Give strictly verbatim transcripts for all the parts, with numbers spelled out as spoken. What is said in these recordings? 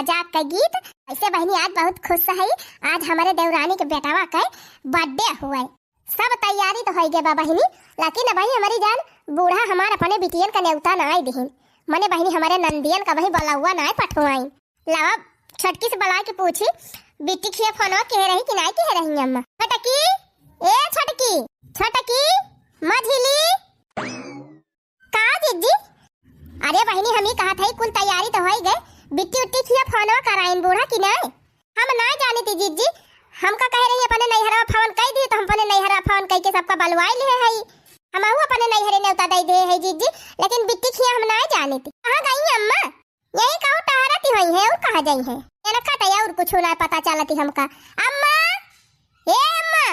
जात का गीत। ऐसे बहिनी आज बहुत खुश है, आज हमरे देवरानी के बेटवा के birthday हुए। सब तैयारी तो होइ गए बा बहिनी, लेकिन अबही हमरी जान बूढ़ा हमार अपने बिटियन का नेवता नाई दिहिन। मने बहिनी हमरे नंदियन का वही बलौआ नाई पठवाइन। लावा छोटकी से बलाइ के पूछी, बिट्टी खिया फोनवा किहे रही कि नाई किहे रही अम्मा? छोटकी, ए छोटकी, छोटकी, मझिली। का जिज्जी? अरे बहिनी, हम ही कहत हई, कुल तैयारी तो होइ गए, बिट्टी उट्टी खिया फोनवा कराइन बूढ़ा कि नाई? हम नाई जानी थी जिज्जी, हमका कहे रही अपने नैहरवा फोन कइ दी, तो हम अपने नैहरवा फोन कइ के सबका बलवाइ लिहे हई। हमहू अपने नैहरे नेवता दइ दे हई जिज्जी, लेकिन बिट्टी खिया हम नाई जानी थी। कहाँ गई अम्मा? यही कहूँ टहरती होइहैं, और कहाँ जइहैं? इनका तो और कुछ ना पता चलती हमका। अम्मा, ए अम्मा,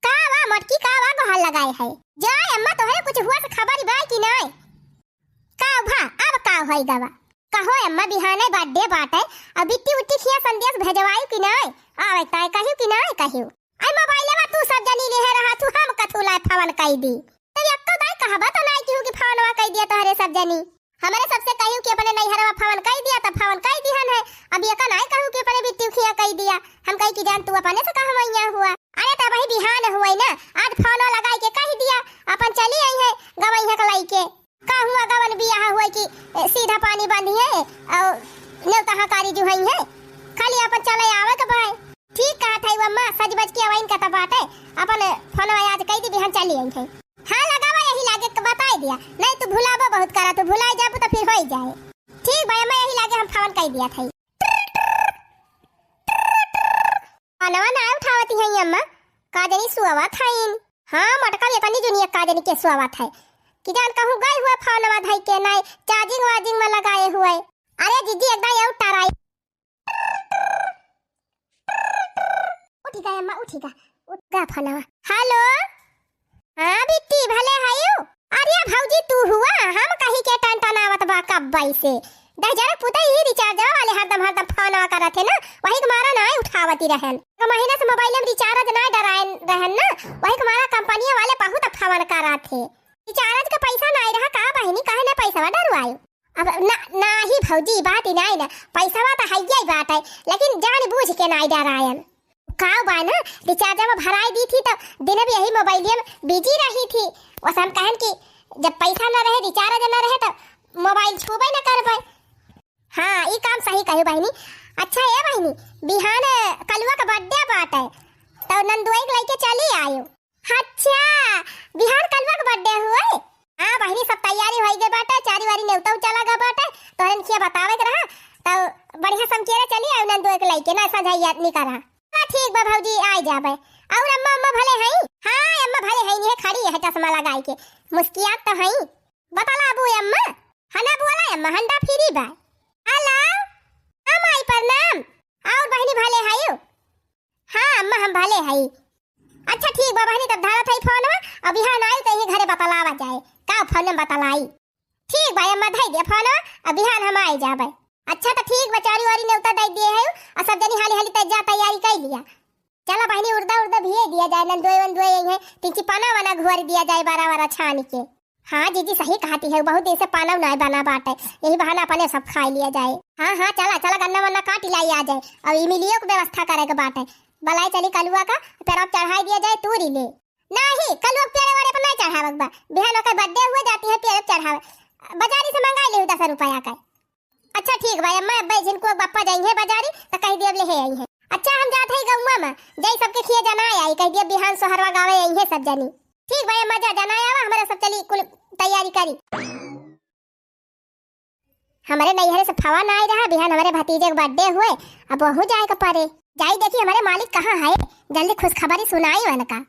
का वा मोटकी, का वा गोहार लगाए है? जाए अम्मा, तोहरे कुछ हुआ से खबर बा कि नाई? का भा, अब का होई गवा? कहो अम्मा, बिहाने birthday बाटे, अब बिट्टी उट्टी खिया संदेश भेजवाई कि नाई? आवे ताई कहियो कि नाई कहियो? आई मोबाइलवा तू सब जनी लिहे रहा, तू हम कथू लाए फोन कई दी। तो यक्को दाई कहबा तो नाई केहू की फोनवा कई दिया तोहरे सब जनी। हमरे सबसे कहियो कि अपने नैहरवा फोन कई दिया, तो फोन कई दिहन है। अब ये का नाई कहू कि अपने बिट्टी खिया कई दिया। हम कही कि जान तू अपने से कहवैया हुआ। अरे तो वही बिहान हुए ना, आज फोनवा लगाई के कही दिया, अपन चली आई है गवैया के लई के। का हुआ गवन बियाह हुए कि, ए, सीधा पानी बांधी है और नेवता हकारी जुहाई है, खाली अपन चले आवे के भाई। ठीक कहत है अम्मा, सज बज के अवइन का त बाटे, अपन फोनवा आज कई दी, बिहान चली आई है। हाँ, लगावा यही लागे के बताई दिया, नहीं तू भुलाबो बहुत करा, तू भुलाई जाबू तो फिर होई जाए। ठीक बा अम्मा, यही लागे हम फोन कई दिया था। फोनवा ना उठावती है अम्मा, का जनी सुआवत हईन। हाँ, मटका भी इतनी जुनिया का जनी के सुआवत है कि जान कहूँ गए हुए फोनवा धई के नाई charging वार्जिंग में लगाए हुए। अरे जिज्जी, एकदम यू टराई। उठी गा अम्मा, उठी गा, उठ गा फोनवा। हेलो, हाँ बिट्टी, भले हयू? अरे भौजी, तू हुआ? हम कही के टनटनावत बा कब्बई से। दहिजरा पुतई ही रिचार्जवा वाले हरदम, हरदम फोनवा करत है ना, वही के मारा नाई उठावती रहन। एक महीना से मोबाइल में रिचार्ज नाई डरायन रहन ना, वही के मारा कंपनिया वाले बहुत फोन करत है। रिचार्ज का पैसा नाई रहा का बहिनी, काहे ना पैसा डरवायो? अब ना, नाही भौजी, बात ही नाही ना, पैसवा तो हइये बात है, लेकिन जान बूझ के नाही डरायन। का बा ना, रिचार्ज में भराई दी थी तो दिन भी यही मोबाइलिया में बिजी रही थी। वस हम कहन कि जब पैसा ना रहे, रिचार्ज ना रहे तो मोबाइल छूबे ना करबे। हाँ, ई काम सही कही बहिनी। अच्छा ए बहिनी, बिहान कलुआ का बर्थडे बाटे, तो नंदुआई के लइके चली आयो। अच्छा, बिहान कलवा के बर्थडे हुए? हाँ बहिनी, सब तैयारी होइ गए बाटे, चारी वारी नेवता चला गए बाटे, तोहरन खिया बतावे के रहा, तो बढ़िया समकेरे चली आयो नंदुए के लइके ना, संझाई याद नहीं करा। हाँ ठीक बा भौजी, आइ जाबे। और अम्मा, अम्मा भले हई? हाँ अम्मा भले हई, ये खड़ी है चश्मा लगाई के, मुस्कियात तो हई। बतला अबू अम्मा, हना बोला अम्मा, हंडा फ्री बा। हेलो, हाँ माई प्रणाम। और बहिनी भले हई? हाँ अम्मा हम भले हई। अच्छा ठीक बा बहिनी, तब धरत हई फोनवा, अब बिहान आई तो यही घरे बतलावा जाए। का फोन में बतलाई? ठीक बा अम्मा, धई दे फोनवा, अब बिहान हम आई जाबे। अच्छा तो ठीक बा, चारी वारी नेवता दे दिए है, और सब जनी हाली हाली तैयार तैयारी कर लिया। चला बहिनी, उर्दा उर्दा भिए दिया जाए, नंदोए वंदोए यही है, तिंची पना वना घुआरी दिया जाए, बारा बारा छान के। हाँ जीजी, सही कहती है, बहुत दिन से पानव नाय बना बाटे, यही बहाना अपने सब खाई लिया जाए। हाँ, हाँ, चला, चला, गन्ना वन्ना काटी लाई आ जाए, और इमिलियो के व्यवस्था करे के बाटे। बलाई चली कलुआ का, पेड़वा पे चढ़ाई दिया जाए, तूरी ले। नाही, कलुआ के पेड़े वेड़े पर नहीं चढ़ावे के बा, बिहान ओकर बर्थडे हुए जाती है पेड़ पे चढ़ावे, बाजारी से मंगाई ले दस रुपया का। अच्छा ठीक बा अम्मा, अब्बे जिनको बप्पा जाई है बाजारी, तो कह दिया ले आई है। अच्छा हम जात है गौवा में, जाई सबके खिया जनाए आई, कह दिया बिहान सोहरवा गावे आई है सब जनी। ठीक बा अम्मा, जा जनाए आवा, हमारा सब चली कुल तैयारी करी। हमारे नैहरे से फोन आए रहा, बिहान हमारे भतीजे के बर्थडे हुए, अब वहू जाए के पड़े। जाई देखी हमारे मालिक कहाँ है, जल्दी खुशखबरी सुनाई उनका।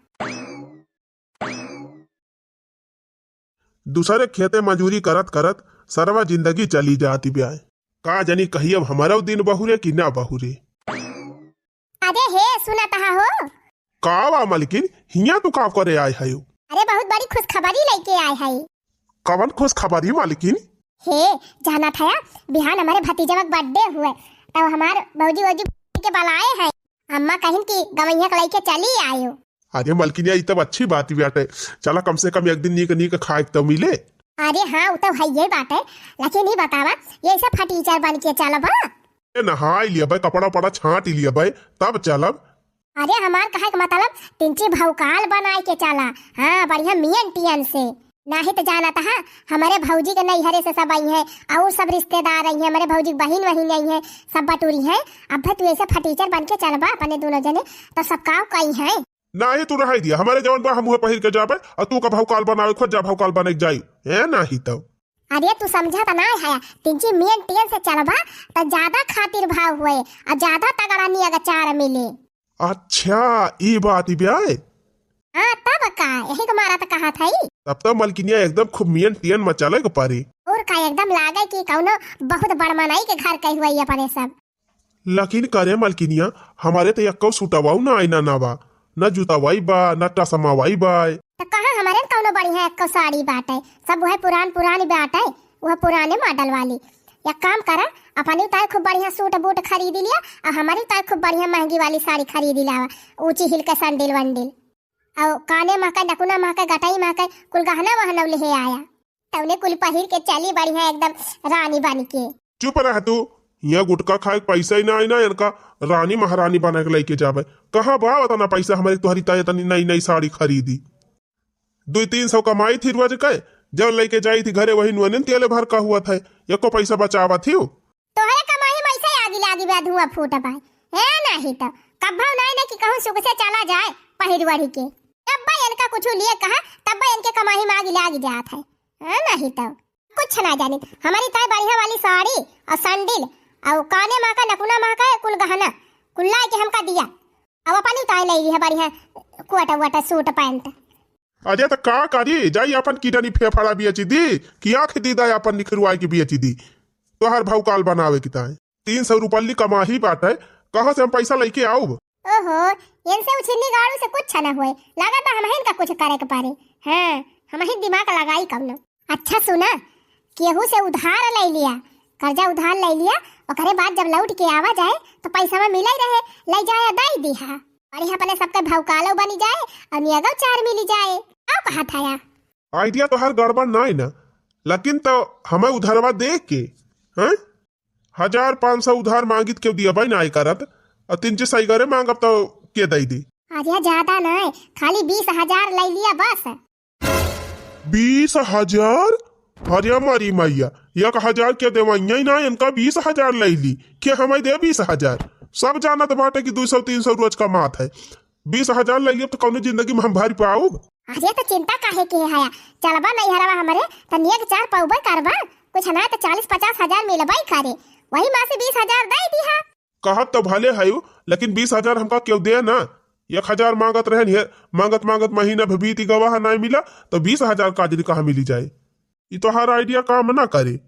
दूसरे खेते मजूरी करत करत सरवा जिंदगी चली जाती ब्याय। का जनी कही अब हमरो दिन बहुरे कि ना बहुरे। अरे हे, सुनत हा हो? का बा मलकिन, हियाँ तू का करे आए हयो? अरे बहुत बड़ी खुशखबरी लइके आए हई। कवन खुशखबरी मलकिन? हे, जानत हया, बिहान हमारे भतीजवा के बर्थडे हुए, तब हमार भौजी वौजी के बुलाए हैं। अम्मा कहिन कि गवैया के लइके चली आयो। अरे मलकिनिया, ई तब अच्छी बात बाटे। चला, कम से कम एक दिन नीक नीक खाए के तो मिले। अरे हाँ, उ तो हइये बाटे, लेकिन ई बतावा, ये सब फटीचर बन के चलबा? ए, नहाई लियबै, कपड़ा उपड़ा छाँट लियबै, तब चलब। अरे, हमार कहे के मतलब, तिनची भौकाल बनाए के चला। हाँ, बढ़िया मियन टियन से। नाहीं त जानत हा, हमरे भौजी के नैहरे से सब आई हैं, और सब रिश्तेदार आई हैं, हमरे भौजी के बहिन वहिन आई हैं, सब बटुरी हैं। अब तू ऐसे फटीचर बन के चलबा अपने दोनों जने, तो सब काव कई हैं। नाहीं, तू रहाई दिया, हमरे जवन बा हम उहे पहिर के जाबे, और तू का भौकाल बनावे खोज जा, भौकाल बने के जाई। ए, नाहीं तो। अरे, तू समझा त ना है, तिनची मियन टियन से चलबा, त ज्यादा खातिर भाव हुए, और ज्यादा तगड़ा नियग चार मिले। अच्छा, ई बात ई ब्याय? हाँ, तब का, यही के मारा त कहा था ई। तब तो मलकिनिया एकदम खूब मियन टियन मचाले के पारी। और का, एकदम लागे कि कौनो बहुत बड़ मनई के घर के हुए अपने सब। लेकिन करे मलकिनिया, हमारे तो यक्को सूटवाऊ ना आईना ना बा, ना जूतावाई बा, ना टसमावाई बा। त कहाँ हमारे न कौनो बढ़िया यक्को साड़ी बाटे, सब वह पुरान पुरान बाटे, वह पुराने मॉडल वाली। एक काम करा, अपनी ताई खूब बढ़िया सूट बूट खरीद लिया, और हमारी ताई खूब बढ़िया महंगी वाली साड़ी खरीद लावा, ऊंची हिल के सैंडल वैंडल, और काने महके, नकुना महके, गटई महके, कुल गहना वहना लिहे आया। तौने कुल पहिर के चली बढ़िया एकदम रानी बन के। चुप रह तू, यहाँ गुटखा खाए के पैसा ही ना आई ना, इनका रानी महारानी बना के लेके जाबे। कहाँ बा उतना पैसा हमारी तोहरी ताई तनी नई नई साड़ी खरीदी? दुई तीन सौ कमाई थी रोज के, जब लेके जाई थी घरे वही नुअनिन तेले भर का हुआ था, एको पैसा बचावा थी। तोहरे कमाई में ऐसे आगी लागी बा, धुआं फूट पाए। है नहीं तो कब्बा नहीं ना कि कहूँ सुख से चला जाए पहिर वढ़ी के। तब बा इनका कुछ लिए कहा, तब बा इनके कमाई में आगी लागी जात है। है नहीं तो कुछ ना जानी। हमारी ताई बढ़िया वाली साड़ी और सैंडल और काने महका, नकुना महका, कुल गहना, कुल लाई के हमका दिया। अब अपनी ताई ले ली है बढ़िया कोट वोट, सूट पैंट। अरे त का करी, जाई अपन किडनी फेफड़ा बेच दी कि आँख दीदा अपन निखरवाई के बेच दी, तोहर भौकाल बनावे की ताई। तीन सौ रुपल्ली कमाही बाटे, कहाँ से हम पैसा लेके आउब? ओहो, इनसे उछिन्नी गाड़ू से कुछ ना होए, लागत बा हमहिन का कुछ करे के पड़े। हाँ, हमहिन दिमाग लगाई कौनो। अच्छा सुना, केहू से उधार ले लिया, कर्जा उधार ले लिया, ओकरे बाद जब लौट के आवा जाए तो पैसा में मिले रहे, ले जाए दे दिहा। अरे अपने सबके भौकालो बनी जाए और नियगो चार मिली जाए। आओ कहा था या? आइडिया तो हर गड़बड़ ना है ना, लेकिन तो हमें उधारवा दे के, हैं? हजार पाँच सौ उधार मांगित केव दिया भाई ना करत, और तीन चार सौ घरे मांगब तो के दे दी? अरे ज्यादा ना है, खाली बीस हजार ले लिया बस। बीस हजार? अरे मरी मैया, एक हजार के देवैया ही ना, इनका बीस हजार ले ली। के हमें दे बीस हजार? सब जानत बाटे कि दो सौ तीन सौ रोज कमात है। बीस हजार ले ली तो कौनो जिंदगी में हम भर पाऊब? अरे तो चिंता काहे के है? चलबा नहीं हरवा हमरे, तो नियग चार पौबे करबा, कुछ ना तो चालीस पचास हजार मिलबा ही करे, वही में से बीस हजार दे दिहा। कहत तो भले हयो, लेकिन बीस हजार हमका केव दे ना। एक हजार मांगत रहन, हे, मांगत मांगत महीना भर बीत गवा है, नाहीं मिला, तो बीस हजार का दिन कहाँ मिली जाए? ई तोहार आइडिया काम ना करे।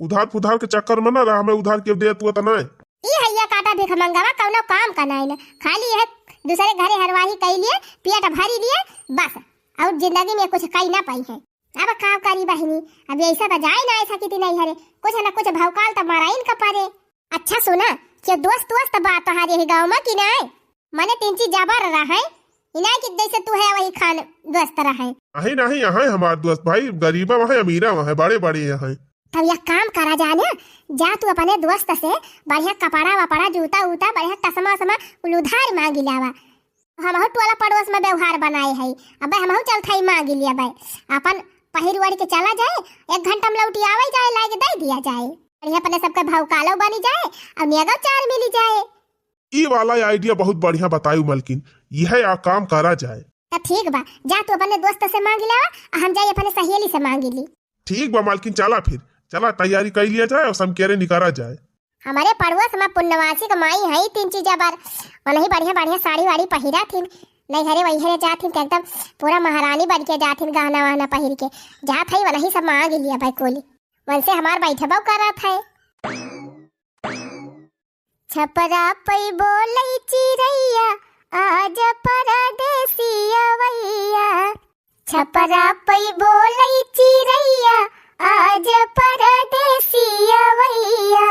उधार पुधार के चक्कर में ना रहा, हमें उधार केव दे तू तो ना। ई हैया काटा भिखमंगवा कौनो काम का नाई ना, खाली यह दूसरे घरे हरवाही कई लिए, पेट भरी लिए, बस, और जिंदगी में कुछ कई ना पाई है। अब का करी बहिनी, अब ऐसा तो जाए ना ऐसा किती नहीं हरे, कुछ ना कुछ भौकाल तो माराइन का परे। अच्छा सुना, के दोस्त वोस्त बा तोहार यही गाँव में कि नाय? मने तिनची जबर रहै, इनाय कि जैसे तू है वही खान दोस्त रहै। नहीं, नहीं, यहाँ हमार दोस्त भाई, गरीबा वहाँ, अमीरा वहाँ, बड़े बड़े यहाँ। तब एक काम करा जाने, जा तू अपने दोस्त से बढ़िया कपड़ा वपड़ा, जूता उता, बढ़िया चश्मा उश्मा, कुल उधार मांगी लावा। हमहू टोला पड़ोस में व्यवहार बनाए है, अबे हमहू चलत हई मांगी लिया बे, अपन पहिर ओढ़ के चला जाए, एक घंटा में लौटी आवे जाए, लाइके दे दिया जाए, बढ़िया अपने सबके भौकालो बनी जाए और नियगो चार मिली जाए। ई वाला आइडिया बहुत बढ़िया बतायू मलकिन, यह आ काम करा जाए। त ठीक बा, जा तू अपने दोस्त से मांगी लावा, आ हम जाई अपने सहेली से मांगी ली। ठीक बा मलकिन, चला फिर, चला तैयारी कर लिया जाए और समकेरे निकाला जाए। हमारे पड़ोस में पुन्नवासी के माई है तीन चीजा बार, उन्हीं बढ़िया बढ़िया साड़ी वाड़ी पहिरा थी, नहीं हरे वही हरे जात थी, एकदम पूरा महारानी बन के जात थी, गहना वहना पहिर के जात है, वही सब मांग लिया भाई कोली, मन से हमार बैठबो करत है। छपरा पई बोलई चिरैया, आज परदेसी अवैया। छपरा पई बोलई चिरैया, आज परदेसी अवैया।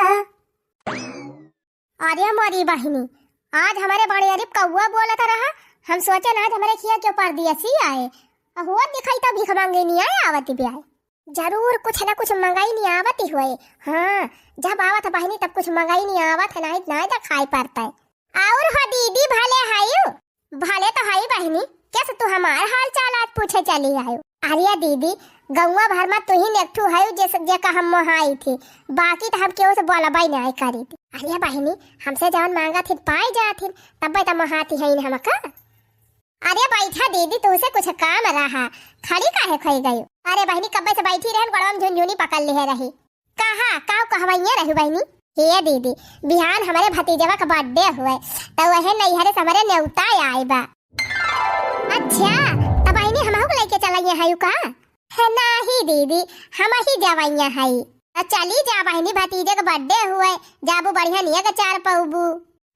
अरे मोरी बहिनी, आज हमारे बड़े अरिप कौआ बोलत रहा, हम सोचन आज हमारे खिया क्यों परदेसी आए, हुआ दिखाई तो भिखमंगिनिया आवत भी आए। जरूर कुछ ना कुछ मंगाई नहीं आवत ही होए। हाँ, जब आवत है बहिनी तब कुछ मंगाई नहीं आवत है, नहीं, नहीं तो खाए पड़ता है। और हो दीदी, भले हयू? भले तो हई बहिनी, कैसे तू हमार हाल चाल आज पूछे चली आयू? अरे दीदी, गौवा भर में तू ही नेकठू हयू, जेस-, जेका हम मोहाई थी, बाकी तो हम केहू से बोलबई नहीं करी थी। अरे बहिनी, हमसे जवन मांगा थी पाई जात थी, तब्बे तो मोहाती है हमका। अरे बैठा दीदी, तुहसे कुछ काम रहा, खड़ी काहे खोई गयू? अरे बहिनी, कब्बे से बैठी रहन, गोड़वा में झुनझुनी पकड़ लिहे रही। कहा, काउ कहवइया रहू बहिनी? हे दीदी, बिहान हमरे भतीजवा का birthday हुए, त वहे नैहरे से हमरे नेउता आए बा। अच्छा, त बहिनी हमहू के लेके चलइया हयू का? है नाही दीदी, हम ही जवइया हई। त चली जा बहिनी, भतीजे का birthday हुए, जाबू बढ़िया निया के चार पउबू।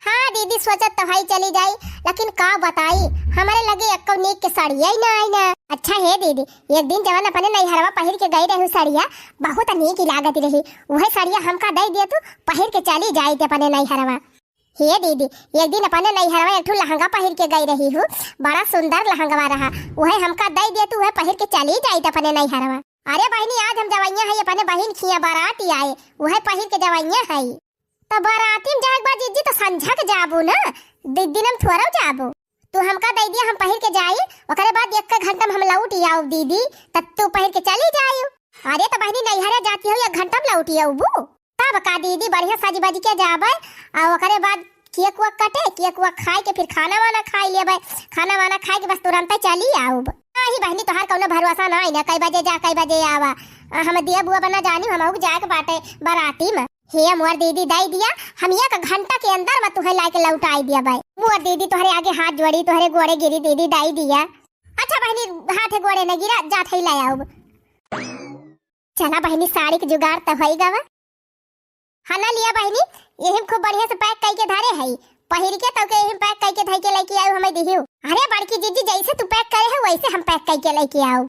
हाँ दीदी, सोचत तो हई चली जाई, लेकिन का बताई, हमरे लगे एक्को नीक के साड़िया ही ना आई ना। अच्छा हे दीदी, एक दिन जवन अपने नैहरवा पहिर के गई रहू साड़िया, बहुत नीक ही लागत रही, उहे साड़िया हमका दे दिया तू, पहिर के चली जाई ते अपने नैहरवा। हे दीदी, एक दिन अपने नैहरवा एक ठो लहंगा पहिर के गई रही हूँ, बड़ा सुंदर लहंगवा रहा, उहे हमका दे दिया तू, उहे पहिर के चली जाई ते अपने नैहरवा। अरे बहिनी, आज हम जवइया हई अपने बहिन खिया बारात आए, उहे पहिर के जवइया हई। त बाराती में जाए के बाद जीजी त संझा के जाबू ना, दि-, दिन में थोड़ा जाबू। तू हमका दे दिया, हम पहिर के जाई, ओकरे बाद एक घंटा में हम लौट आऊ दीदी, तब तू पहिर के चली जायू। अरे त बहिनी, नैहरे जाती हो, एक घंटा में लौट आऊबू। तब का दीदी, बढ़िया सज बज के जाबे, आ ओकरे बाद केक वेक कटे, केक वेक खाए के फिर खाना वाना खाई लेबे, खाना वाना खाए के बस तुरंते चली आऊब। नाही बहिनी, तोहार कौनो भरोसा ना है ना, कई बजे जा, कई बजे आवा। आ, हम दिया बुआ बना जानी, हम जाए के बाटे बाराती में। हे मोर दीदी, दई दिया, हम एक घंटा के अंदर में तुहे लाइके लौटाई दिया बाई। मोर दीदी, तोहरे आगे हाथ जोड़ी, तोहरे गोड़े गिरी दीदी, दई दिया। अच्छा बहिनी, हाथे गोड़े न गिरा, जात हई लाई आउब। चला बहिनी, साड़ी के जुगाड़ त होई गवा। हाँ ना लिया बहिनी, यही में खूब बढ़िया से pack कई के धरे हई, पहिर के तोके यही में pack कई के धई के लेके आयु, हमें दिहियो। अरे बड़की जीजी, जैसे तू pack करे है वैसे हम pack कई के लेके आऊ।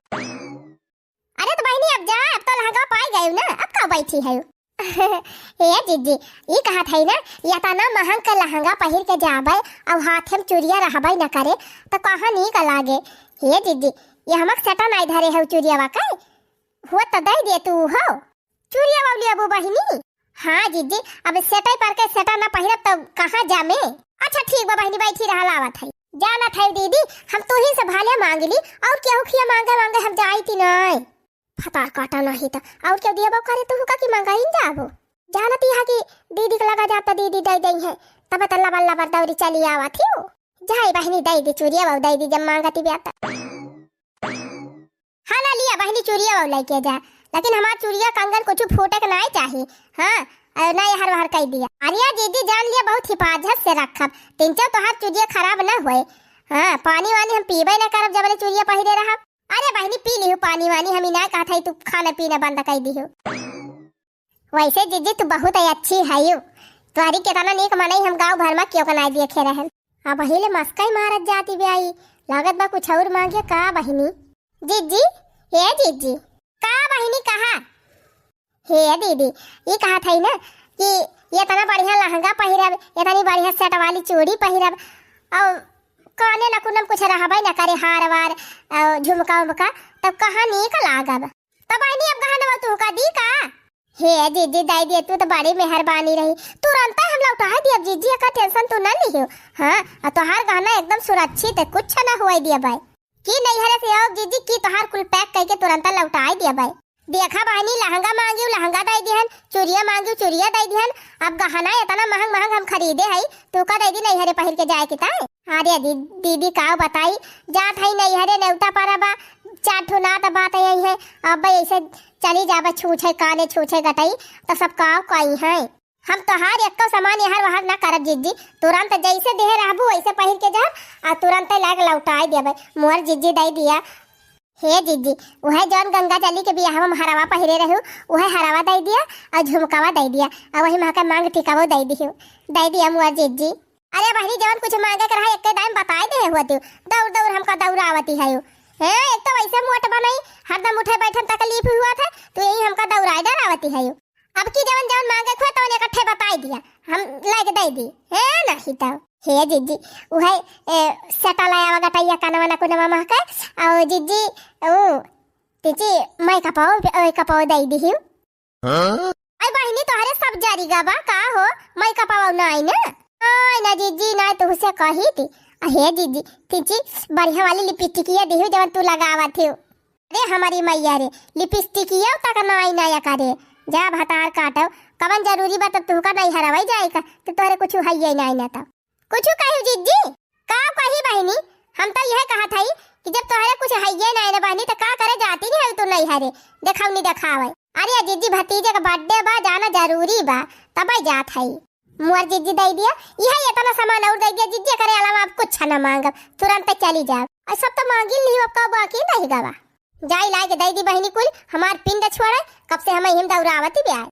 अरे त बहिनी, अब जा, अब तो लहंगा पाई गयू ना, अब का बैठी है? ए जीजी, ई कहत है ना, इतना महंग के लहंगा पहिर के जाबे, अब हाथे में चुरिया रहबे न करे, त कहाँ नीक लागे? हे जीजी, ये हमक सेटा नाई धरे है चुरिया वा के? हो त दे दे तू हो। चुरिया वा लेबू बहिनी? हाँ जीजी, अब सेटा पर के सेटा ना पहिरब त कहाँ जामे? अच्छा ठीक बा बहिनी, बैठी रहा, लावत है। जानत है दीदी, हम तू ही से भाले मांग ली, और केहू खिया मांगे मांगे हम जाई ती नाई। फतार काटा नाही त और केहू दिया बाबू करे तू का की मांगा इन जाबो। जानत ही है कि दीदी के लगा जाब त दीदी दे दई है, तब त लबर लबर दौरी चली आवत ही हो। जाए बहिनी, दे दी चुरिया बाबू, दे दी जब मांगती ब्या त। हाँ ना लिया बहिनी, चुरिया बाबू लेके जा, लेकिन हमार चुरिया कंगन कुछ फूटे के नाई चाही। हाँ, और ना हर वहर कह दिया। अरे जीजी जान लिया, बहुत हिफाजत से रखब, तीन चार तोहार चुरिया खराब ना होए। हाँ, पानी वानी हम पीबे ना करब जबले चुरिया पहिरे रहब। अरे बहिनी पी लिहू पानी वानी, हम ई ना कहत हई तू खाना पीना बंद कर दिहू। वैसे जीजी तू बहुत ही अच्छी है यू, तोहरी केतना नीक मनई हम गाँव भर में केहू के नाई देखे रहन। अब हिले मस्कई मारत जाती ब्याई, लागत बा कुछ और मांगे का बहिनी? जीजी, हे जीजी। का बहिनी कहा? हे दीदी, ई कहत हई ना कि इतना बढ़िया लहंगा पहिरब, इतनी बढ़िया सेट वाली चूड़ी पहिरब, और काने नकुन में कुछ रहबे न करे, हार वार, और झुमका उमका, तब कहाँ नीक लागब? तब बहिनी अब गहनवा तुहका दी का? हे जीजी, दे दे तू तो बड़ी मेहरबानी रही, तुरंत हम लौटा दियब जीजी, एकर tension तू न लिहो। हाँ, और तोहार गहना एकदम सुरक्षित है, कुछ न हुए दिया भाई। की नैहरे से आओ जीजी, की तोहार कुल pack करके तुरंत लौटाई दिया भाई। देखा बहिनी, लहंगा मांगियो, लहंगा दे दिहन, चुरिया मांगियो, चुरिया दे दिहन। अब गहना इतना महंग महंग हम खरीदे हई, तू का दे दी नैहरे पहिर के जाए के ताए? अरे दी-, दीदी का बताई, जात हई नैहरे नेवता पर बा, चार ठो नात बात यही है। अब ऐसे चली जाबे छूछे काने छूछे गटई, तो सब काव कई है। हम तोहार एक्को सामान यहर वहर ना करब जिज्जी, तुरंत जैसे देहे रहबू वैसे पहिर के जाब, आ तुरंत लाग लौटाई देबे। मोर जिज्जी दे दिया। हे जिज्जी, उहे जौन गंगा जली के बियाहवा में हरवा पहिरे रहू, उहे हरवा दे दिया, और झुमकावा दे दिया, और वही महका मांग टिकावो दे दियो, दे दिया मोर जिज्जी। अरे बहिनी, जौन कुछ मांगे के रहा, एक्के दाम बताई देहे होती, दौड़ दौड़ हमका दौड़ावती है। हैं, एक तो वैसे मोट बनई, हरदम उठे बैठे में तकलीफ हुआ था, तो यही हमका दौड़ाई डरावती है। अब की जवन जवन मांगे खोए तवन इकट्ठे बताई दिया, हम लाइके दे दी। हे नहीं तो, हे जिज्जी, उहे, ए, सेटा लाया वा गटैया कानवा ना कुनवा महके, और जिज्जी, ओ, तिची, मैं कपाओ, ओए कपाओ दई दिहिउ। हाँ? अरे बहिनी, तोहरे सब जरी गा बा का हो? मैं कपाओ नाई ना? नाई ना जिज्जी, नाई तुहसे कही थी। अहे जिज्जी, तिची, बढ़िया वाली लिपस्टिकिया दिहिउ जवन तू लगावत हिउ। अरे हमारी मैया रे, लिपस्टिकिया तक नाई ना या करे। जा भतार काटो, कवन जरूरी बा तब तुहका नहीं हरवाई जाए का, तो तोहरे कुछ हइये नाई ना तब। कुछ कही जिज्जी? का कही बहिनी, हम तो यह कहत हई कि जब तोहरे कुछ हइये नाई ना बहिनी, तो का करे जाती नहीं है तू नहीं हरे, देखावनी देखावे। अरे जिज्जी, भतीजे का birthday बा, जाना जरूरी बा, तबे जात हई। मुअर जिज्जी दई दिया, यह इतना सामान और दई दिया जिज्जी, करे अलावा अब कुछ ना मांगब, तुरंत चली जाब। और सब तो मांगिल नहीं, अब का बाकी नहीं गवा। जाई लाए के दई दी बहिनी कुल, हमार पिंड छोड़े, कब से हम हिम दौरावती ब्याह।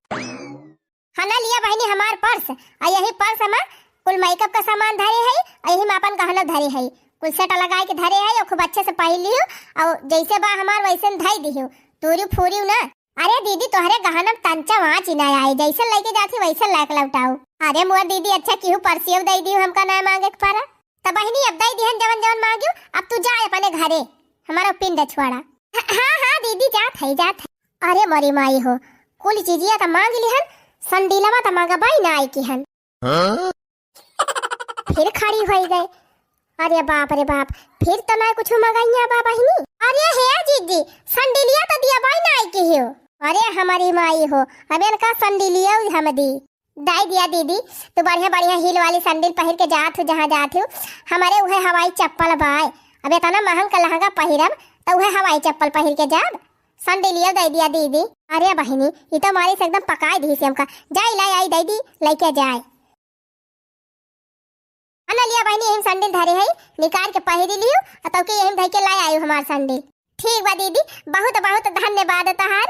हना लिया बहिनी हमार पर्स, आ यही पर्स में कुल मेकअप का सामान धरे है, आ यही में अपन गहना धरे है, कुल सेट लगाए के धरे है, और खूब अच्छे से पहन लियो, और जैसे बा हमार वैसे धई दियो, तूरी फूरी ना। अरे दीदी, तोहरे गहना में तंचा वाँच ही ना आए, जैसे लेके जाती वैसे लायक लौटाओ। अरे मोर दीदी, अच्छा किहू परसियो दे दियो, हमका ना मांगे के पड़ा। त बहिनी, अब दे दिहन जवन जवन मांगियो, अब तू जा अपने घरे, हमारा पिंड छोड़ा। ह-, हाँ हाँ दीदी, जात है, जात है। अरे मोरी माई हो, कुल चीजिया त मांग लिहन, संडीलवा त मांगबाई ना आई किहन। हाँ? फिर खड़ी होई गए। अरे बाप रे बाप, फिर तो ना कुछ मंगाइया बा बहिनी। अरे हे जीजी, संडिलिया तो दिया बाई ना आई की हो। अरे हमारी माई हो, अब इनका संडिलिया हम दी। दाई दिया दीदी, तू बढ़िया बढ़िया हील वाली संडिल पहिर के जात हो जहाँ जात हो, हमारे उहे हवाई चप्पल बाय। अब इतना महंग का लहंगा पहिरब, तो उहे हवाई चप्पल पहिर के जाब। संडिलिया दे दिया दीदी। अरे बहिनी, ई तो मारी से एकदम पकाई दी से हमका। जाई लाई आई दे दी, लेके जाए। अना लिया बहिनी, यही संडिल धरे है, निकाल के पहिरी लियो, और तौके यही धई के लाई आयु हमार संडिल। ठीक बा दीदी, बहुत बहुत धन्यवाद तहार।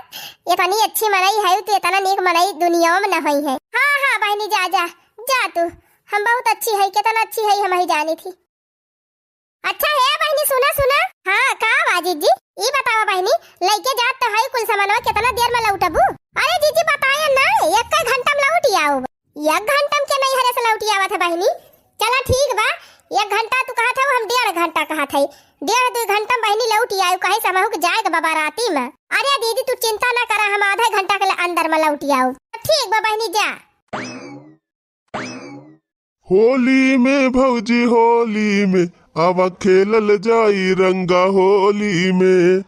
इतनी अच्छी मनई है तू, इतना नीक मनई दुनिया में न होई है। हाँ हाँ बहिनी, जा जा, जा तू, हम बहुत अच्छी है, कितना अच्छी है हम ही जानी थी। अच्छा हे बहिनी, सुना सुना। हाँ का बा जीजी? ई बतावा बहिनी, लइके जात तो है कुल सामानवा, कितना देर में लौटबू? अरे जीजी बताया ना, एक घंटा में लौट आउब। एक घंटा में के नहीं हरे से लौट आवत है बहिनी? चला ठीक बा, एक घंटा तू कहत है, हम डेढ़ घंटा कहत है। डेढ़ दो घंटा में बहिनी लौट आयु, कहे समहू के जाए के बा बाराती में। अरे दीदी तू चिंता ना करा, हम आधा घंटा के लिए अंदर में लौट आउब। ठीक बा बहिनी, जा। होली में भौजी होली में, आवा खेलल जाई रंगा होली में,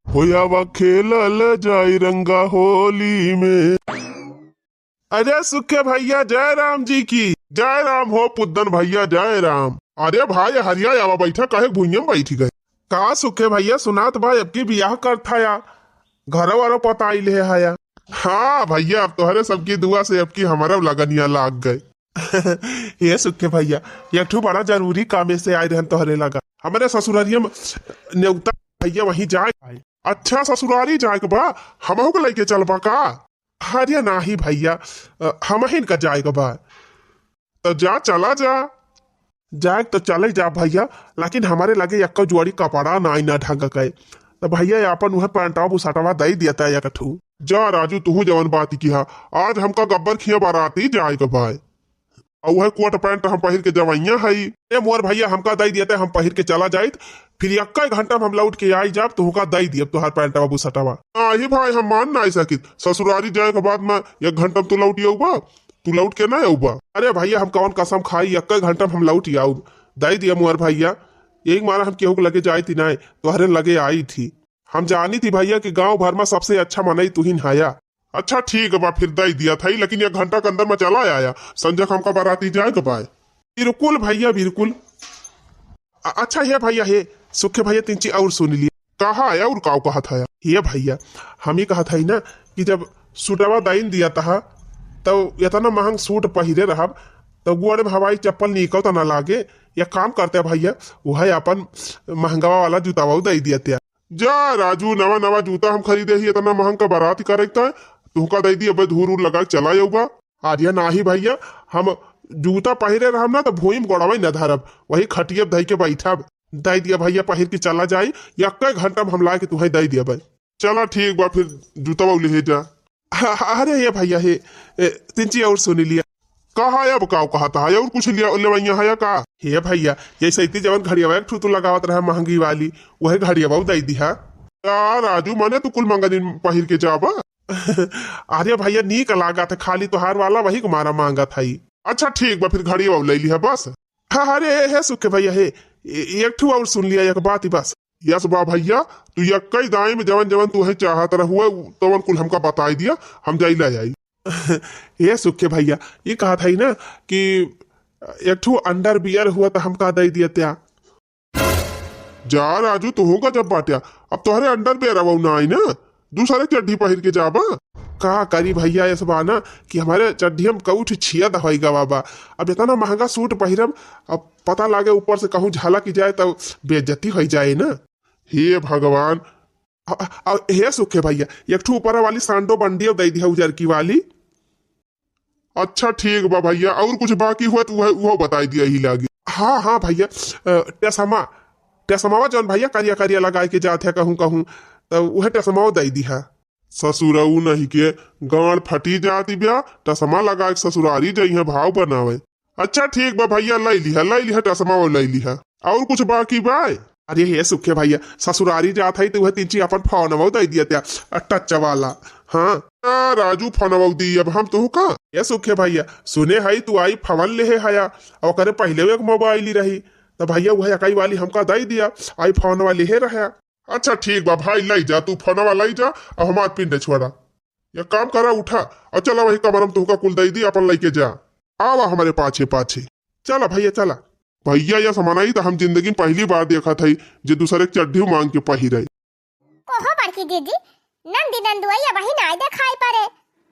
हो आवा खेलल जाई रंगा होली में। अरे सुखे भैया, जय राम जी की। जय राम हो पुद्दन भैया, जय राम। अरे भाई हरिया, आवा बैठा, काहे भुइयां में बैठी गए? का सुखे भैया, सुनात बा अबकी बियाह करत हया, घरो वारो पताई ले हया। हाँ भैया, अब तोहरे सबकी दुआ से अबकी हमारा लगनिया लाग गए। ये सुखे भैया, एक ठो बड़ा जरूरी काम से आए रहन तोहरे लगा। हमारे ससुरारिया में नेउता भैया, वहीं जाए। अच्छा ससुरारी जाए के बा, हमहू के लेके चलबा का? अरे नाही भैया, अ, हमहिन का जाए के बा। तो जा, चला जा। जाए तो चले जा भैया, लेकिन हमारे लगे एक्को जोड़ी कपड़ा नाई ना ढंग के। तो भैया अपन उहे पैंटवा बुसटवा दे दिया तय एक ठू। जा राजू, तुहू जवन बात किहा, आज हमका गब्बर खिया बाराती जाए के भाई। और उहे कोट पैंट हम पहिर के जवैया हई। ए मोर भैया, हमका दे दिया तय, हम पहिर के चला जाइत, फिर एक्का घंटा में हम लौट के आई जाब, तुहका दे दियब तोहार पैंटवा बुसटवा। नाही भाई, हम मान नाई सकित। ससुरारी जाए के बाद में एक घंटा में तू लौट आउबा, तू लौट के ना आउबा। अरे भैया, हम कौन कसम खाई, एक घंटा में हम लौट आउब। दे दिया मुअर भैया, यही मारा हम केहू के लगे जाई थी ना, तोहरे लगे आई थी। हम जानी थी भैया कि गांव भर में सबसे अच्छा मनई तुहिन हया। अच्छा ठीक बा, फिर दे दिया था, लेकिन एक घंटा के अंदर में चला आया, संजय हमका बाराती जाए के बाय। बिल्कुल भैया, बिल्कुल। अ-, अच्छा हे भैया, हे सुखे भैया, तीन चीज और सुन लिए। कहा है और काव कहा था? हे भैया, हम ही कहा था ना कि जब सूटवा दाइन दिया था, तो इतना महंग सूट पहिरे रहब, तो गोड़ में हवाई चप्पल निकल तो ना लागे। या काम करते भैया, वह अपन महंगावा वाला जूतावा दे दिया त्या। जा राजू, नवा नवा जूता हम खरीदे ही, इतना महंग का बारात करे त तुहका दे दी, अबे धूर उर लगा के चला जाऊबा। अरे नाही भैया, हम जूता पहिरे रहब ना तो भूमि में गोड़वे न धरब, वही खटिया धई के बैठब। दे दिया भैया, पहिर के चला जाई, एक्के घंटा में हम ला के तुहे दे दिया भाई। चला ठीक बा, फिर जूता ले जा। अरे ये भैया, हे, ए, तीन चीज और सुन लिया। कहा अब काव कहा था, और कुछ लिया लेवैया है या का? हे भैया, ये सैती जवन घड़ियावा एक ठू तू लगावत रहा महंगी वाली, वह घड़ियावा दे दिहा। का राजू, मने तू कुल मंगा दिन पहिर के जाबा? अरे भइया, नीक लागत है, खाली तोहार वाला वही के मारा मांगत हई। अच्छा ठीक बा, फिर घड़ी वाला लइ लिहा बस। हाँ, अरे हे सुखे भइया, हे ए-, एक ठू और सुन लिया, एक बात ही बस। यस बा भइया, तू यक्कई दाई में जवन जवन तू है चाहत रहुआ, तवन कुल हमका बताई दिया, हम जाई ला आई। हे सुखे भइया, ये कहत हई ना कि एक ठू अंडरवियर हुआ तो हमका दे दिया त्या। जा राजू, तू होगा जब बाट्या, अब तोहरे अंडरवियर अब ना आई ना, दूसरे चड्ढी पहिर के जाबा। का करी भइया, ऐस बा ना कि हमारे चड्ढी हम कउठ छिया दवाई गवा बा। अब इतना महंगा सूट पहिरब, अब पता लागे ऊपर से कहूँ झलक जाए तब बेइज्जती हो जाए ना। हे भगवान। अ-, अ-, अ-, हे सुखे भइया, एक ठू ऊपर वाली सांडो बंडी दे दिया उजरकी वाली। अच्छा ठीक बा भइया, और कुछ बाकी हुआ तो वह, वह बताई दिया ही लागी। हाँ, हाँ भइया, अ, टेसमा, टेसमावा जौन भइया करिया करिया लगाए के जात है कहूँ कहूँ, तो वह टेसमावा दे दिहा। ससुरऊ नहीं के गांड फटी जाती ब्या, टेसमा लगाए के ससुरारी जइहे भाव बनावे। अच्छा ठीक बा भइया, लइ लिहा, लइ लिहा, टेसमावा लइ लिहा। और कुछ बाकी बाय? अरे हे सुखे भइया, ससुरारी जात हई तो वह तिनची अपन फोनवा दे दिया त्या, टच वाला। हाँ। आ, राजू फोनवा दी अब हम तोहका। हे सुखे भइया, सुने हई तू iPhone लेहे हया, ओकरे पहिले एक मोबाइल ही रही, तो भइया वह एकाई वाली हमका दे दिया, iPhone वाली हे रहा। अच्छा ठीक बा भाई, लइ जा तू फोनवा लइ जा, अब हमार पिंड छोड़ा। एक काम करा, उठा और चला वही कमरा में तोहका कुल दे दी, अपन लइके जा। आवा हमरे पाछे पाछे। चला भइया, चला। भइया, यस मनई त हम जिंदगी में पहली बार देखत हई जे दूसरे के चड्ढी मांग के पहिरे। ओहो बड़की दीदी, नंदी नंदुआई अबही नाय देखाई पड़े,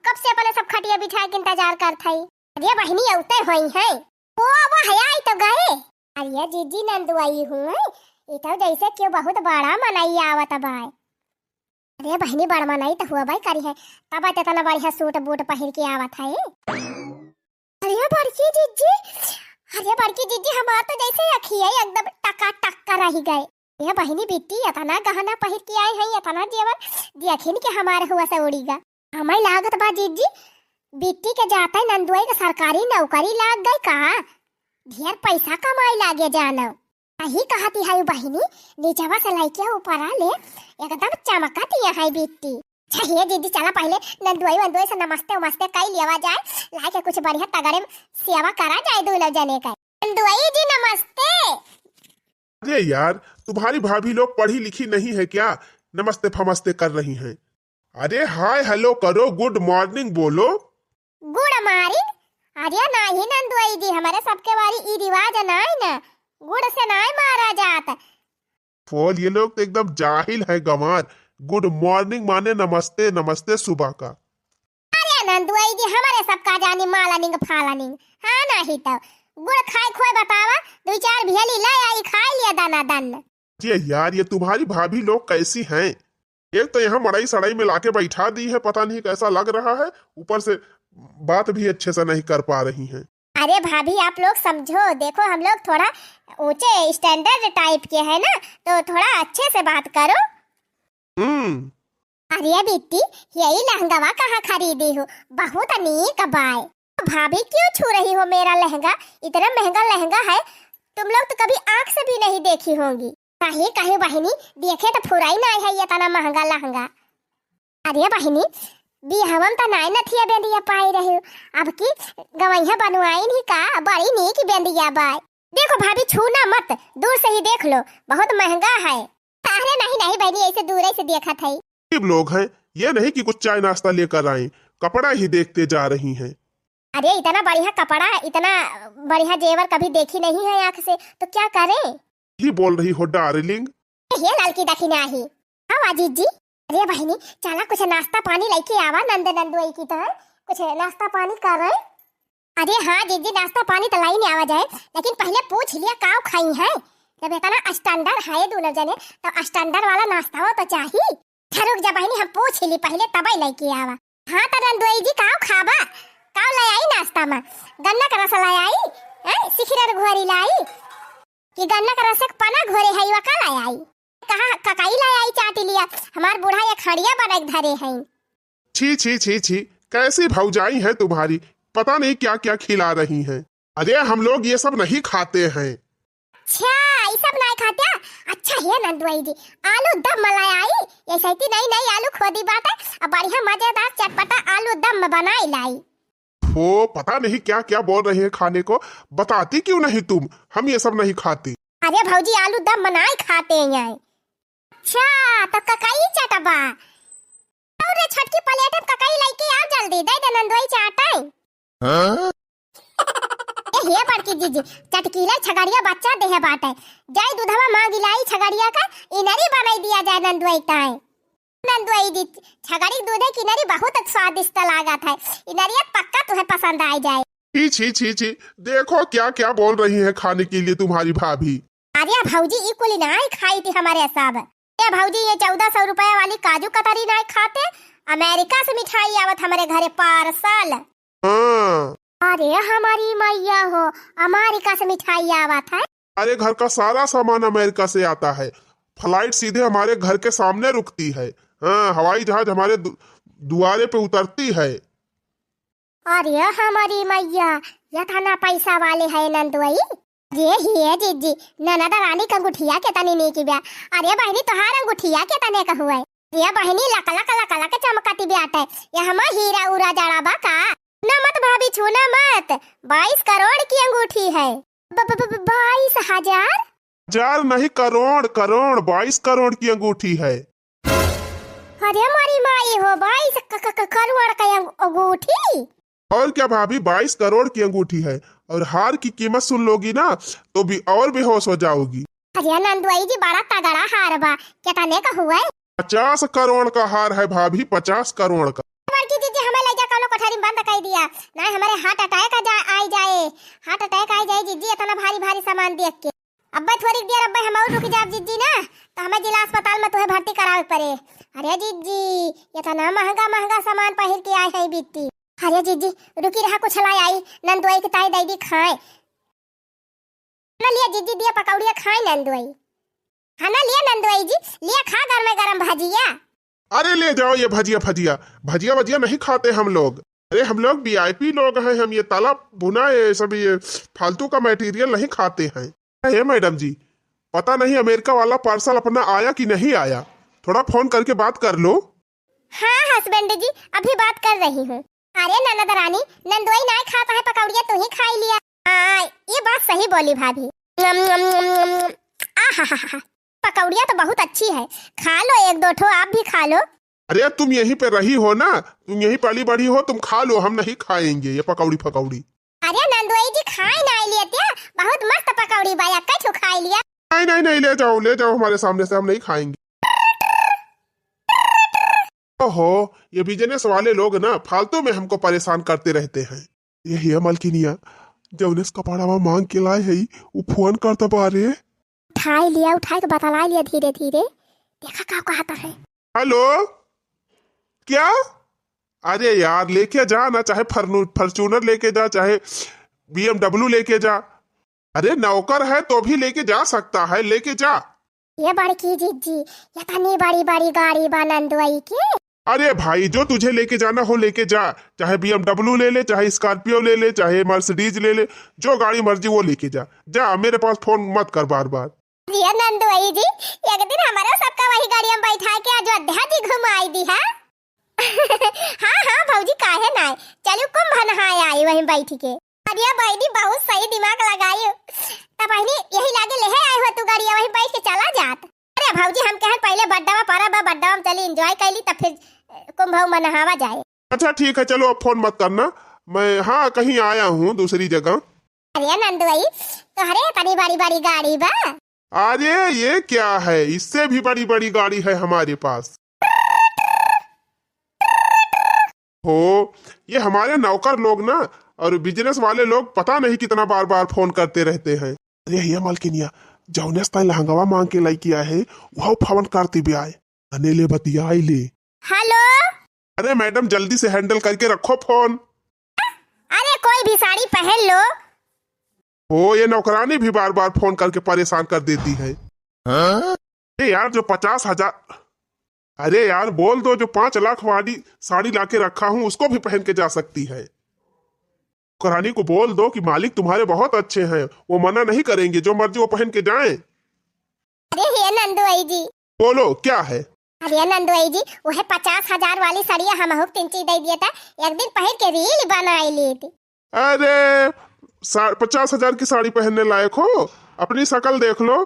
कब से अपने सब खटिया बिछाए के इंतजार करत हई। अरे बहिनी, अउते होई हैं। ओ, अब हया आई तो गए। अरे जीजी, नंदुआई हुई, ई तो जैसे क्यों बहुत बड़ा मनई आवत बाय। अरे बहिनी, बड़ मनई तो हुआ बाय करी है, तब तो इतना बढ़िया सूट बूट पहिर के आवत है। अरे बड़की जीजी, अरे बड़की जीजी, हमार तो जैसे अखिया एकदम टका टक कर रही गए। ये बहिनी बिट्टी इतना गहना पहिर के आई है, इतना जेवर, देखिन के हमारे हुआ से उड़ी गा। हमें लागत बा जीजी, बिट्टी के जाते नंदुआई के सरकारी नौकरी लाग गई का? ढेर पैसा कमाई लागे जानो। सही कहती है बहिनी, नीचवा से लइके ऊपरा ले एकदम चमकत यहाँ है बिट्टी। चाहिए दीदी, चला पहले नंदुआई वंदुआई से नमस्ते उमस्ते कई लेवा जाए, लाइके कुछ बढ़िया तगड़े सेवा करा जाए दोनों जने का। नंदुआई जी नमस्ते। अरे यार, तुम्हारी भाभी लोग पढ़ी लिखी नहीं है क्या? नमस्ते फमस्ते कर रही हैं। अरे हाय हेलो करो, गुड मॉर्निंग बोलो। गुड मॉर्निंग? अरे नाही नंदुआई जी, हमारे सबके बारी ई रिवाज नाई ना, गुड़ से नाई मारा जात। फोल, ये लोग तो एकदम जाहिल है गंवार। गुड मॉर्निंग माने नमस्ते, नमस्ते सुबह का। अरे नंदुआई जी, हमारे सबका जानी मालानिंग फालानिंग। हाँ नाही तो गुड़ खाए खोए बतावा, दो चार भेली ले आई, खाए लिया दाना दन। ये यार, ये तुम्हारी भाभी लोग कैसी हैं? एक तो यहाँ मड़ई सड़ई में लाके बैठा दी है, पता नहीं कैसा लग रहा है, ऊपर से बात भी अच्छे से नहीं कर पा रही हैं। अरे भाभी, आप लोग समझो, देखो हम लोग थोड़ा ऊंचे स्टैंडर्ड टाइप के हैं ना, तो थोड़ा अच्छे से बात करो। हम्म। अरे बिट्टी, यही लहंगावा कहाँ खरीदी हो? बहुत नीक बाय। भाभी क्यों छू रही हो मेरा लहंगा? इतना महंगा लहंगा है, तुम लोग तो कभी आंख से भी नहीं देखी होंगी। सही कही बहिनी, देखे तो फुराई नाई है इतना महंगा लहंगा। अरे बहिनी, बिहवम त नाई नथिया बेंदिया पाई रही, अब की गवैया बनवाइन ही का, बड़ी नीक बेंदिया बाय। देखो भाभी, छूना मत, दूर से ही देख लो, बहुत महंगा है। अरे नहीं नहीं बहिनी, ऐसे दूर से देखत है। गरीब लोग हैं, ये नहीं कि कुछ चाय नाश्ता लेकर आए, कपड़ा ही देखते जा रही हैं। अरे इतना बढ़िया कपड़ा, इतना बढ़िया जेवर कभी देखी नहीं है आँख से, तो क्या करें? ही बोल रही हो डार्लिंग। ये ललकी दखिना ही। हाँ वा जीजी। अरे बहिनी, चला कुछ नाश्ता पानी लइके आवा, नंद नंदुआई की तो है, कुछ नाश्ता पानी करे। अरे हाँ जीजी, नाश्ता पानी तो लाई नहीं आवा जाए, लेकिन पहले पूछ लिया काव खाई है। जब इतना स्टैंडर्ड है दोनों जने, तो स्टैंडर्ड वाला नाश्ता हो तो चाहिए। अच्छा रुक जा बहिनी, हम पूछ ली पहले, तबे लइके आवा। हाँ तो नंदुआई जी, काव खाबा? काव ले आई नाश्ता में? गन्ना का रस ले आई? हैं? सिखिरर घोरी लाई? कि गन्ना का रस एक पना घोरे है, वा का ले आई? कहाँ ककाई ले आई चाट लिया? हमार बूढ़ा एक हड़िया बना के धरे हैं। छी, छी, छी, छी, कैसी भौजाई हैं तुम्हारी, पता नहीं क्या क्या खिला रही हैं। अरे हम लोग ये सब नहीं खाते हैं। अच्छा, ई सब नाई खात्या? अच्छा हे नंदुआई जी, आलू दम मलाई आई, ये सैती नई नई आलू खोदी बाटे, अब बढ़िया मजेदार चटपटा आलू दम बनाई लाई। हो, पता नहीं क्या क्या बोल रही है खाने को, बताती क्यों नहीं तुम, हम ये सब नहीं खाते। अरे भौजी, आलू दम बनाई खाते हैं। अच्छा, तो ककई चटबा? और रे छोटकी प्लेट में ककई लइके आओ जल्दी, दे दे नंदुआई चाटे। हाँ? ए हे बड़की जीजी, चटकीला छगड़िया बच्चा देहे बाटे। जाई दूधवा मांगी लाई छगड़िया का, इनरी बनाई दिया जाए नंदुआई ताई। नंदुआई जी, छगड़ी के दूधे की इनरी बहुत स्वादिष्ट लागत है। इनरिया पक्का तुहे पसंद आई जाए। छी, छी, छी, छी, देखो क्या क्या बोल रही है खाने के लिए तुम्हारी भाभी। अरे भौजी, ई कुल नाई खाई थी हमारे सब। ए भौजी, ये चौदह सौ रुपया वाली काजू कतरी नाई खाते, अमेरिका से मिठाई आवत हमारे घरे पार्सल। हाँ। अरे हमारी मैया हो, अमेरिका से मिठाई आवत है। अरे घर का सारा सामान अमेरिका से आता है, फ्लाइट सीधे हमारे घर के सामने रुकती है। हाँ, हवाई जहाज हमारे दु-, दुआरे पे उतरती है। अरे हमारी मैया, ये थाना पैसा वाले है नंदुआई। ये ही है जीजी, ननद रानी का अंगूठिया के तनी नीक बा। अरे बहिनी, तोहार अंगूठिया के तने का हुए। ये बहिनी, लक लक लक लक चमकती बाटे। ये हमा हीरा उरा जड़ा बा का? ना मत भाभी, छूना मत। बाईस करोड़ की अंगूठी है। ब-, ब-, ब-, ब-, बाईस हजार? हजार नहीं, करोड़, करोड़, बाईस करोड़ की अंगूठी है। अरे मारी माई हो, बाईस क-, क-, क-, करोड़ का अंग-, अंगूठी? और क्या भाभी, बाईस करोड़ की अंगूठी है, और हार की कीमत सुन लोगी ना, तो भी और बेहोश हो जाओगी। अरे नंदुआई जी, बड़ा तगड़ा हार बा, कितने का हुआ है? पचास करोड़ का हार है भाभी, पचास करोड़ का। बड़की जीजी, हमें ले जा कौनो कोठरी में बंद कर दिया, ना हमारे heart attack आ जा, आई जाए, heart attack आई जाए जीजी, इतना भारी भारी सामान देख के। अब्बे थोड़ी देर अब्बे हम और रुक जाब जीजी ना, तो हमें जिला अस्पताल में तुहे भर्ती करावे पड़े। अरे जीजी, इतना महंगा महंगा सामान पहिर के आए हैं बिट्टी। अरे जीजी, रुकी रहा, कुछ लाई आई, नंदुआई के ताई दे दी खाए। ना लिया जीजी, दिया पकौड़िया खाए नंदुआई। हाँ ना लिया नंदुआई जी, लिया खा गरमे गरम भजिया। अरे ले जाओ ये भजिया फजिया, भजिया वजिया नहीं खाते हम लोग। अरे हम लोग वीआईपी लोग हैं, हम ये तला भुना, ये सब, ये फालतू का मटेरियल नहीं खाते हैं। हे मैडम जी, पता नहीं अमेरिका वाला पार्सल अपना आया कि नहीं आया, थोड़ा फोन करके बात कर लो। हाँ हस्बैंड जी, अभी बात कर रही हूँ। अरे ननद रानी, नंदोई नाय खात है पकौड़िया, तू ही खाई लिया। हाँ, ये बात सही बोली भाभी। नम, नम, नम, नम, नम। आहाहाहा, पकौड़िया तो बहुत अच्छी है, खा लो एक दो ठो, आप भी खा लो। अरे तुम यहीं पे रही हो ना, तुम यहीं पली बढ़ी हो, तुम खा लो, हम नहीं खाएंगे ये पकौड़ी फकौड़ी। अरे नंदोई जी, खाए ना लेते, बहुत मस्त पकौड़ी बा, एक ठो खाई लिया। नहीं नहीं नहीं, ले जाओ ले जाओ हमारे सामने से, हम नहीं खाएंगे। ओहो, ये बिजनेस वाले लोग ना फालतू में हमको परेशान करते रहते हैं। यही है मलकिनिया, जौने से कपड़वा मांग के लाए है, उ फोन करता बारे। उठाई लिया, उठाई के बतलाई लिया धीरे धीरे, देखा का कहता है। हेलो, क्या? अरे यार, लेके जा ना, चाहे फॉर्नू-, फॉर्च्यूनर लेके जा, चाहे बीएमडब्ल्यू लेके जा। अरे नौकर है तो भी लेके जा सकता है, लेके जा। ये बड़की जिज्जी, इतनी बड़ी बड़ी गाड़ी बा नंदुआई के। अरे भाई, जो तुझे लेके जाना हो लेके जा, चाहे बीएमडब्ल्यू ले ले, चाहे स्कॉर्पियो ले ले, चाहे मर्सिडीज ले ले, जो गाड़ी मर्जी वो लेके जा। जा, मेरे पास फोन मत कर बार बार। ये नंदुआई जी, एक दिन हमारा सबका वही गाड़ी में बैठा के अयोध्या जी घुमाई दी है। हाँ हाँ भौजी, काहे ना, चलू कुंभ नहाए आई वहीं बैठ के। अरे बहिनी, बहुत सही दिमाग लगाई। त बहिनी, यही लागे लेहे आए हो तू गाड़िया, वहीं बैठ के चला जात। अरे भौजी, हम कहे पहले बड्डावा पारा बा, बड्डावा में चली एंजॉय कर ली, तब फिर कुंभ में नहावा जाए। अच्छा ठीक है, चलो अब फोन मत करना। मैं, हाँ, कहीं आया हूँ दूसरी जगह। अरे नंदुआई, तोहरे इतनी बड़ी बड़ी गाड़ी बा। अरे ये क्या है, इससे भी बड़ी बड़ी गाड़ी है हमारे पास। हो, ये हमारे नौकर लोग ना और बिजनेस वाले लोग पता नहीं कितना बार बार फोन करते रहते हैं। अरे ये मलकिनिया, जौने से तैं लहंगवा मांग के लइके आए है, वह फोन करती भी आए। अने ले बतियाई ले। हेलो। अरे मैडम, जल्दी से हैंडल करके रखो फोन। अरे कोई भी साड़ी पहन लो। ओ, ये नौकरानी भी बार बार फोन करके परेशान कर देती है। हाँ? अरे यार, जो पचास हजार, अरे यार, बोल दो, जो पाँच लाख वाली साड़ी लाके रखा हूँ, उसको भी पहन के जा सकती है। नौकरानी को बोल दो कि मालिक तुम्हारे बहुत अच्छे हैं, वो मना नहीं करेंगे, जो मर्जी वो पहन के जाएं। अरे हे नंदुआई जी। बोलो, क्या है? अरे नंदुआई जी, वह पचास हजार वाली सड़िया हमहू के तिनची दे दिया था, एक दिन पहिर के reel बनाई लेती। अरे, सा-, पचास हजार की साड़ी पहनने लायक हो? अपनी शकल देख लो,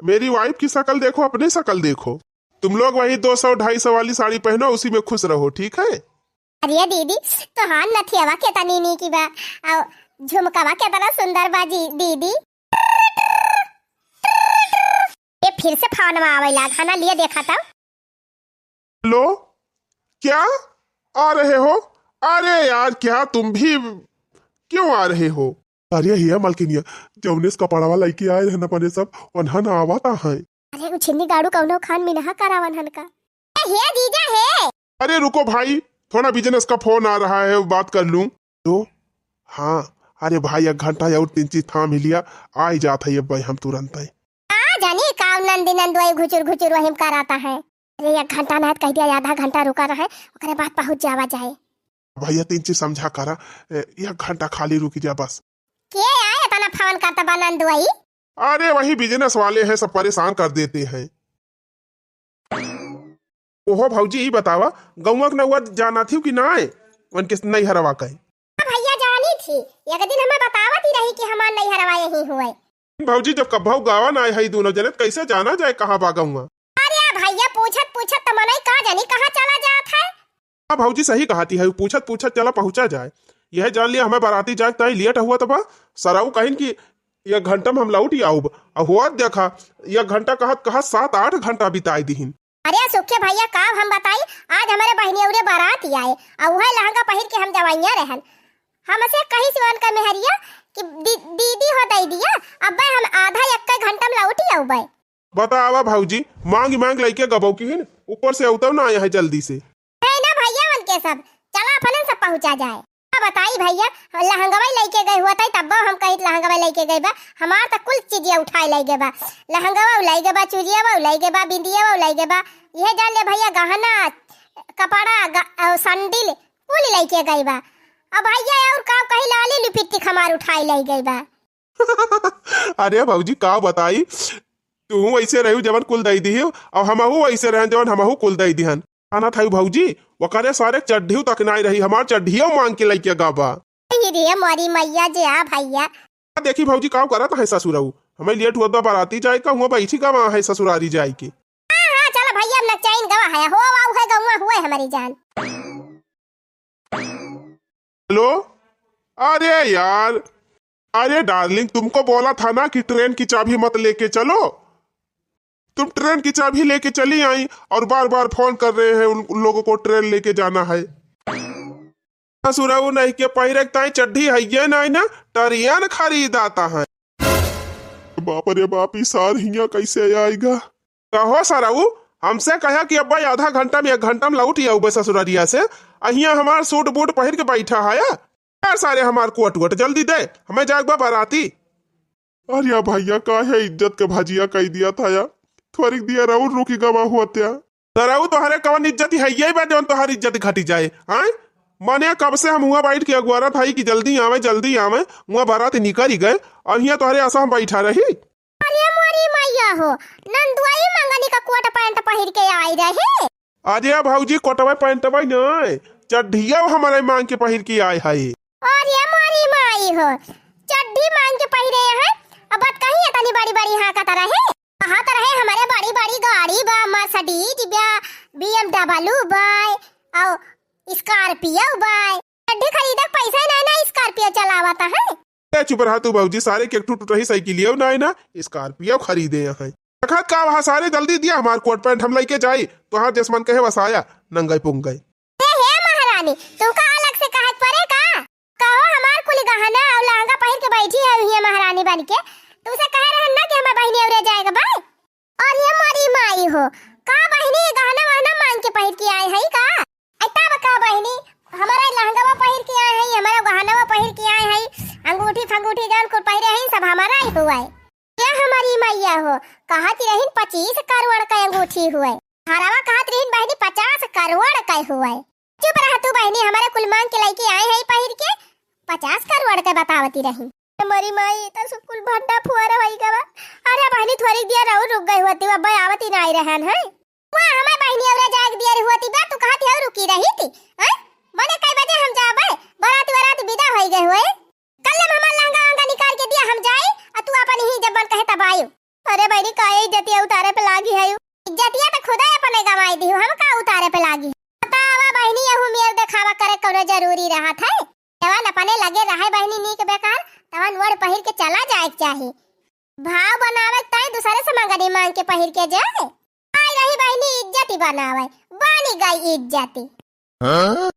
मेरी wife की शकल देखो, अपनी शकल देखो। तुम लोग वही दो सौ, ढाई सौ वाली साड़ी पहनो, उसी में खुश रहो, ठीक है? अरे दीदी, तोहार नथियावा केतनी नीकी बा, और झुमकावा केतना सुंदर बा जी, दीदी। ये फिर से फोनवा आवे लाग, है ना, लिए देखा था। हेलो, क्या आ रहे हो? अरे यार, क्या तुम भी क्यों आ रहे हो? अरे हिया मलकिनिया, जौनेस कपड़वा लइके आए रहन अपने सब, ओन्हन आवत हैं। अरे उ छिन्नी गाड़ू कौनो खान मिनहा करावन हन का? ए, हे जीजा हे। अरे रुको भाई, थोड़ा business का फोन आ रहा है, बात कर लूं। तो हाँ, अरे भाई, एक घंटा और तिनची थाम ही लिया, आ ही जात है अब भाई हम तुरंत है। का जानी का नंदी नंदुआई घुचुर घुचुर वहीं कराता है। अरे एक घंटा ना कह दिया, आधा घंटा रुका रहे, ओकरे बाद पहुंच जावा जाए। भैया तिनची समझा करा, ए, एक घंटा खाली रुकी जा बस। के आए इतना फोन करता बा नंदुआई? अरे वही business वाले हैं, सब परेशान कर देते हैं। ओहो भौजी, ई बतावा, गौवा के नौवा जानत हिउ कि नाय? उनके नैहरवा के। हाँ भैया, जानी थी, एक दिन हमें बतावत ही रही कि हमार नैहरवा यहीं हुए। भौजी, जब कब्बहू गावा नाय है दोनों जने, त कैसे जाना जाए कहाँ बा गौवा? अरे भैया, पूछत पूछत त मनई का जानी कहाँ चला जात है। हाँ भौजी, सही कहती है, पूछत पूछत चला पहुँचा जाए। यह जान लिया, हमें बाराती जाए ताई लेट हुआ तबा। सरऊ कहिन कि एक घंटा में हम लौट ही आउब। आ हुआ देखा, एक घंटा कहत कहत सात आठ घंटा बिताई दिहिन। अरे सुखे भैया, का हम बताई, आज हमारे बहिनी औरे बारात ही आए, आ वह लहंगा पहिर के हम जवाइया रहन। हमसे कही सिवन का मेहरिया कि दी-, दीदी हो दे दिया, अब हम आधा एक घंटा में लौट ही आउबे। बतावा भौजी, मांग मांग लइके गबो किहिन, ऊपर से उतव ना आया है जल्दी से। है ना भैया उनके सब, चला अपने सब पहुंचा जाए। का बताई भैया, लहंगवा लइके गए हुआ ताई, तब्बो हम कहित लहंगवा लइके गए बा, हमार त कुल चीजिया उठाए लइ गए बा, लहंगवा लइ गए बा, चूड़ियावा लइ गए बा, बिंदियावा लइ गए बा, यह जान ले भैया गहना, कपड़ा, ग-, और सैंडल कुल लइके गए बा। अब भैया और का कही, लाली लिपस्टिक हमार उठाए लइ गए बा। अरे भौजी का बताई, तू वैसे रही जवन कुल दई दिही, और हमहू वैसे रहन जवन हमहू कुल दई दिहन। आना था भौजी, ओकरे सारे चड्ढियो तक नाई रही, हमार चड्ढियो मांग के लइके गबा। अरे रे मोरी मैया जे आ भैया। आ देखी भौजी का करत है ससुरऊ, हमें लेट हुआ बा बाराती जाए का, हुआ बैठी गवा है ससुरारी जाए के। हाँ हाँ, चला भैया, अब नचाइन गवा है, हो आऊ है गौवा हुए हमारी जान। हेलो, अरे यार, अरे डार्लिंग, तुमको बोला था ना कि ट्रेन की चाबी मत लेके चलो। तुम ट्रेन की चाबी लेके चली आई और बार बार फोन कर रहे हैं उन, उन लोगों को ट्रेन लेके जाना है। ससुरऊ नहीं के पहिरे के ताई चड्ढी है ये नहीं ना, टरियन खरीदाता है। बाप रे बाप, ई सार हियां कैसे आएगा? कहो सरऊ, हमसे कहा कि अब्बा आधा घंटा में, एक घंटा में लौट ही आउबे ससुररिया से, अहिया हमार सूट बूट पहिर के बैठा है। यार सारे हमार कोट वोट जल्दी दे, हमें जाए बा बाराती। अरे भैया, काहे इज्जत के भजिया कई दिया था या? थोड़ी दिया रहू रुकी गवा हुआ त्या। सरऊ तोहरे कवन इज्जत है ये बा जौन तोहर इज्जत घटी जाए, हाँ? मने कब से हम हुआ बैठ के अगुआरत हई कि जल्दी आवे, जल्दी आवे, हुआ बारात निकल ही गए, और हियां तोहरे आसा हम बैठा रही। अरे मोरी मैया हो, नंदुआई मंगनी का कोट पैंट पहिर के आई रहे। अरे भौजी, कोटवा पैंटवा नहीं, चड्ढिया हमारे मांग के पहिर के आए है। अरे मोरी माई हो, चड्ढी मांग के पहिरे है। अब बात कही है तनी बड़ी बड़ी हाँकत रहे। कहत रहे हमारे बड़ी बड़ी गाड़ी बा, Mercedes बा, B M W बा, और Scorpio बा। चड्ढी खरीदे के पैसा ही नहीं ना, Scorpio चलावत है। ए, चुप रहा तू भौजी, सारे के एक ठो टूटही साइकिलियो ना है ना, Scorpio खरीदे हैं। देखत का वहाँ सारे जल्दी दिया, हमार कोट पैंट हम लइके जाई, तोहार जस मन कहे वसाया, नंगई पुंगई। हे, हे महारानी, तुमका अलग से कहे के पड़े का? कहो हमार कुल गहना और लहंगा पहिर के बैठी है हिया महारानी बन के, तुमसे कहे रहन ना कि हमार बहिनी औरे जाएगा बा। और ये मोरी माई हो, का बहिनी ये गहना वहना मांग के पहिर के आए है का? ऐ तब का बहिनी, हमारा लहंगावा पहिर के आए हैं, हमारा गहनावा पहिर के आए हैं, अंगूठी फंगूठी जौन कुल पहिरे हैं, सब हमारा ही हुआ है। क्या हमारी मैया हो, कहत रहीन पच्चीस करोड़ का अंगूठी हुआ है, हरावा कहत रहीन बहिनी पचास करोड़ का हुआ है। चुप रह तू बहिनी, हमारे कुल मांग के लइके आए हैं पहिर के, पचास करोड़ का बतावती रही। ए मोरी माई, ई त सुकुल भंडा फुअर होई गवा। अरे बहिनी, थोड़ी दिया रहू रुक गई होती, अब आवत ही नाई रहन है। वाह, हमार बहिनी, औरा जाए के दिया रही होती बा, तू कहत है रुकी रही थी, हैं? मने कई बजे हम जाबे, बारात वारात विदा होई गए हुए। कल हम हमार लहंगा वहंगा निकाल के दिया, हम जाई, आ तू अपन ही जब मन कहे तब आयु। अरे बहिनी, का इज्जतिया उतारे पे लागी है? इज्जतिया तो खुदा अपने गंवाई दी, हम का उतारे पे लागी? बतावा बहिनी, यहू मेर देखावा करे कौनो जरूरी रहत है? जवन अपने लगे रहे बहिनी नीक बेकार, तवन ओढ़ पहिर के चला जाए के चाही। भाव बनावे के ताई दूसरे से मंगनी मांग के पहिर के जाए। आई रही बहिनी इज्जती बनावे, बानी गई इज्जती। हाँ?